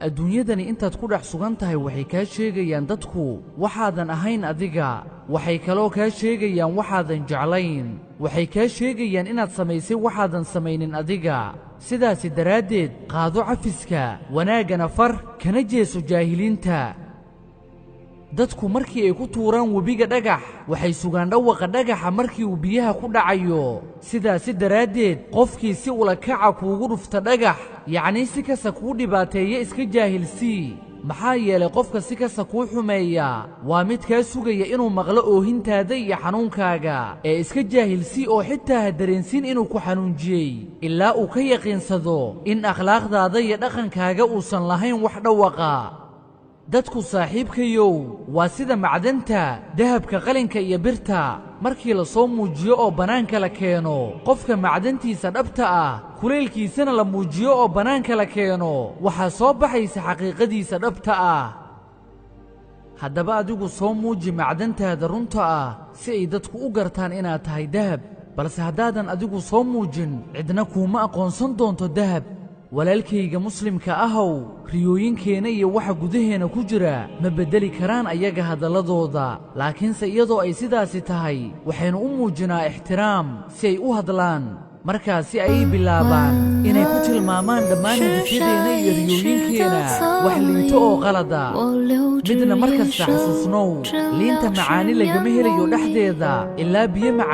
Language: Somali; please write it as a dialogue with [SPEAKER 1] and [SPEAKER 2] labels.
[SPEAKER 1] Adduunyadani intaad ku dhex sugan tahay, waxay kaa sheegayaan dadku waxaadan ahayn adiga. Waxay kaloo kaa sheegayaan waxaadan jeclayn. Waxay kaa sheegayaan inaad samaysay waxaadan samaynin adiga. Sidaasi daraaddeed, qaado cafiska, wanaaggana far, kana jeeso jaahiliinta. Dadku markii ay ku tuuraan webiga dhagax, waxay sugaan dhawaqa dhagaxa markii uu biyaha ku dhacayo. Sidaasi daraaddeed, qofkii si ulakaca kuugu dhufta dhagax, yacnii si kasta kuu dhibaateeya, iska jaahilsii. Maxaa yeelay, qofka si kasta kuu xumeeya waa mid kaa sugaya inuu maqlo oohintaada iyo xanuunkaaga. Ee iska jaahilsii oo xitaa ha dareensiin inuu ku xanuunjiyey, ilaa uu ka yaqiinsado in akhlaaqdaada iyo dhaqankaaga uusan lahayn wax dhawaqa. Dadku, saaxiibkayow, waa sida macdanta, dahabka, qalinka iyo birta. Markii la soo muujiyo oo bannaanka la keeno qofka macdantiisa dhabta ah, kulaylkiisana la muujiyo oo bannaanka la keeno, waxaa soo baxaysa xaqiiqadiisa dhabta ah. Haddaba adigu soo muuji macdantaada runta ah si ay dadku u gartaan inaad tahay dahab. Balse haddaadan adigu soo muujin, cidna kuuma aqoonsan doonto dahab. Walaalkayga Muslimka ahow, riyooyinkeenna iyo waxa gudaheena ku jira ma beddeli karaan ayaga hadalladooda. Laakiinse iyadoo ay sidaasi tahay, waxaynu u muujinaa ixtiraam si ay u hadlaan. Markaasi ayay bilaabaan inay ku tilmaamaan dhammaan hadafyadeenna iyo riyooyinkeenna wax liito oo qalada. Midna mar kasta xasuusnow: liinta macaani lagama helayo dhexdeeda ilaa biyo macaan.